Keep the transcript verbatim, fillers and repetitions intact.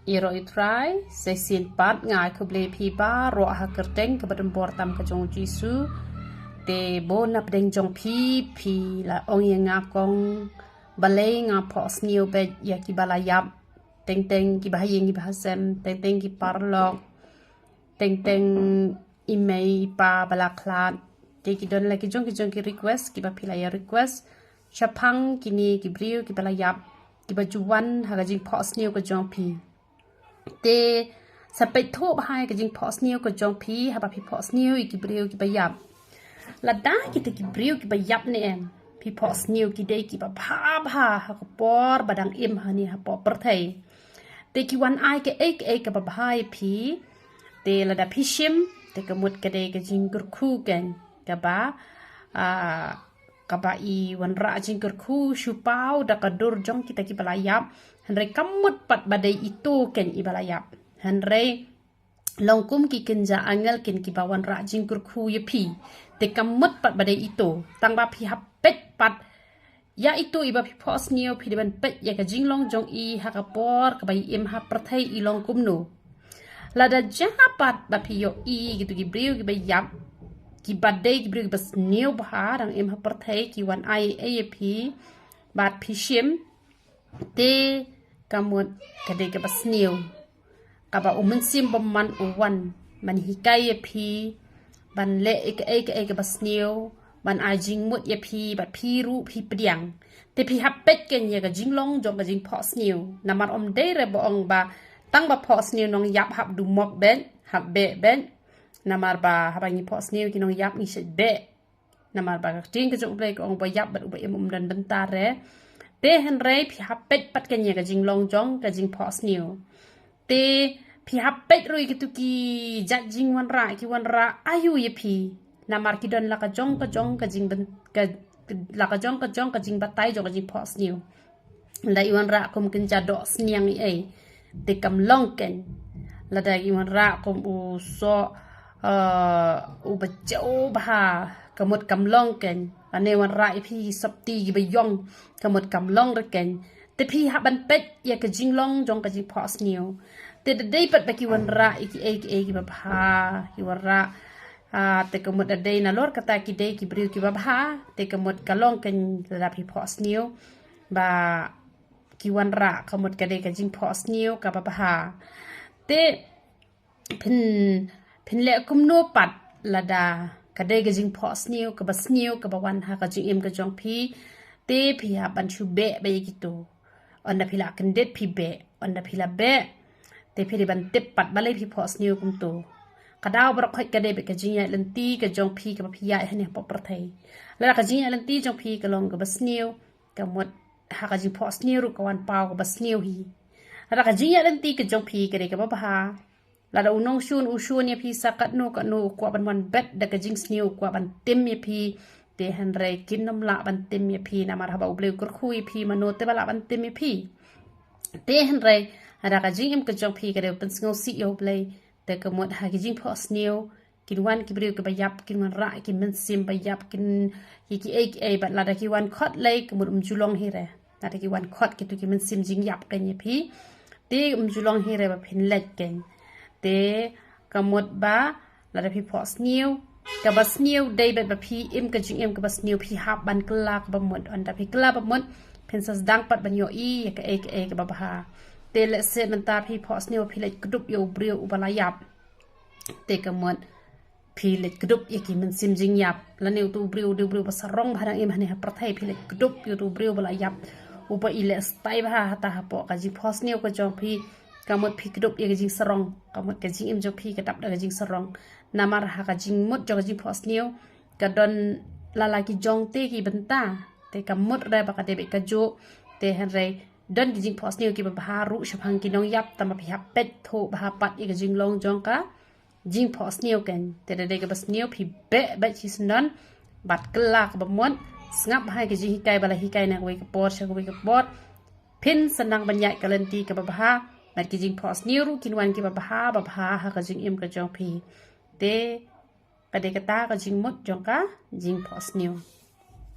Ïaroh ïa u Trai, sa shisien pat nga ai khublei phi baroh ha ka kyrteng kaba donbor tam ka jong u Jisu. Te bun na pdeng jong phi, phi la ong ïa nga kong, balei nga phohsniew beit ïa kiba la ïap. Teng teng kiba ha ïing kiba ha sem, teng teng ki paralok, teng teng i mei i pa ba la khlad. Te ki don la ki jong ki jong ki request kiba phi la ïa request shaphang kine ki briew kiba la ïap, kiba ju wan ha ka jingphohsniew ka jong phi. Te sa peit thuh bha ïa ka jingphohsniew ka jong phi haba phi phohsniew ïa ki briew kiba ïap. Lada kita ki briew kiba ïap ne em, phi phohsniew ki dei kiba bha bha ha ka por ba dang im hangne hapoh pyrthei. Te ki wan ai kaei kaei kaba bha ïa phi. Te lada phi shim, te ka mut ka dei ka jingkyrkhu keiñ kaba, ah, kaba i wanrah jingkyrkhu shu paw da ka dur jong kita kiba la ïap. Hynrei ka mut pat ba dei ito keiñ iba la ïap. Hynrei long kum ki kynja angel keiñ kiba wanrah jingkyrkhu ïa phi. Te ka mut pat ba dei ito. Tang ba phi hap peit pat ïa ito iba phi phohsniew, phi dei ban peit ïa ka jinglong jong i ha ka por kaba i im ha pyrthei i long kumno. Lada jia pat ba phi ïohi kito ki briew kiba ïap, kiba dei ki briew kiba sniew bha dang im ha pyrthei, ki wan ai ei ïa phi bad phi shim, te ka mut ka dei kaba sniew, kaba u Mynsiem Bakhuid u wan ban hikai ïa phi ban leh ïa kaei kaei kaba sniew, ban ai jingmut ïa phi bad phi ruh phi pdiang. Te phi hap peit keiñ ïa ka jinglong jong ka jingphohsniew. Namar ym dei re ba ong ba tang ba phohsniew nongïap hap dumok beit, hap beh beit. Namar ba haba ngi phohsniew ki nongïap ngi shait beh. Namar ba ka ktien ka jong U Blei ka ong ba ïap bad uba im um don bynta re. Te hynrei phi hap peit pat keiñ ïa ka jinglong jong ka jingphohsniew. Te phi hap peit ruh ïa kito ki jait jingwanrah, ki wanrah aïu ïa phi. Namar ki don la ka jong ka jong ka jingben-, ka, la ka jong ka jong ka jingbatai jong ka jingphohsniew. Lada i wanrah kum kynja doh sniang i ei, te kam long keiñ. Lada i wanrah kum u soh, eh, uba jew bha, ka mut kam long keiñ. Lane wanrah ïa phi sopti kiba ïong, ka mut kam long re keiñ. Te phi hap ban peit ïa ka jinglong jong ka jingphohsniew. Te da dei pat ba ki wanrah ïa kiei kiei kiba bha, ki wanrah, ah, te ka mut da dei nalor kata ki dei ki briew kiba bha, te ka mut ka long keiñ lada phi phohsniew ba ki wanrah, ka mut ka dei ka jingphohsniew kaba bha. Te phin, phin leh kumno pat lada ka dei ka jingphohsniew kaba sniew kaba wan ha ka jingim ka jong phi. Te phi hap ban shu beh bha ïa kito. Ynda phi la kyndit phi beh, ynda phi la beh, te phi dei ban tip pat balei phi phohsniew kumto. Ka daw baroh khoit ka dei bad ka jingïaid lynti ka jong phi kaba phi ïaid hangne hapoh pyrthei. Lada ka jingïaid lynti jong phi ka long kaba sniew, ka mut ha ka jingphohsniew ruh ka wan paw kaba sniew hi. Lada ka jingïaid lynti ka jong phi ka dei kaba bha, lada u nongshun u shun ïa phi sa katno katno u kwah ban wan bet da ka jingsniew, u kwah ban tim ïa phi. Te hynrei kin ym lah ban tim ïa phi, namar haba U Blei u kyrkhu ïa phi, mano te ba lah ban tim ïa phi. Te hynrei lada ka jingim ka jong phi ka dei ban pynsngewsih ïa U Blei, te ka mut ha ki jingphohsniew kin wan ki briew kiba ïap, kin wanrah ki mynsiem ba ïap, kin ïa kiei kiei, bad lada ki wan khot lei ka mut um ju long hi re. Lada ki wan khot kito ki mynsiem jingïap keiñ ïa phi, te um ju long hi re ba phin leit keiñ. Te ka mut ba lada phi phohsniew kaba sniew, dei bad ba phi im ka jingim kaba sniew, phi hap ban kylla kaba mut. Ynda phi kylla ba mut, phin sa sdang pat ban ïohi ïa kaei kaei kaba bha. Te lehse mynta phi phohsniew phi leit kdup ïa u briew uba la ïap, te ka mut phi leit kdup ïa ki mynsiem jingïap. Lane uto u briew u dei u briew ba sarong ba dang im hangne ha pyrthei, phi leit kdup ïa uto u briew ba la ïap, uba i leh stai bha hata hapoh ka jingphohsniew ka jong phi. Ka mut phi kdup ïa ka jingsarong, ka mut ka jingim jong phi ka dap da ka jingsarong. Namar ha ka jingmut jong ka jingphohsniew ka don la la ki jong te ki bynta. Te ka mut re ba ka dei beit kajuh. Te hynrei don ki jingphohsniew kiba bha ruh shaphang ki nongïap, tangba phi hap peit thuh bha pat ïa ka jinglong jong ka jingphohsniew keiñ. Te da dei kaba sniew phi beh beit shisyndon bad kylla kaba mut. Sngap bha ïa ka jinghikai ba la hikai na kawei ka por sha kawei ka por. Phin sa nang ban ïaid ka lynti kaba bha, bad ki jingphohsniew ruh kin wan kiba bha ba bha ha ka jingim ka jong phi. Te ka dei kata ka jingmut jong ka jingphohsniew.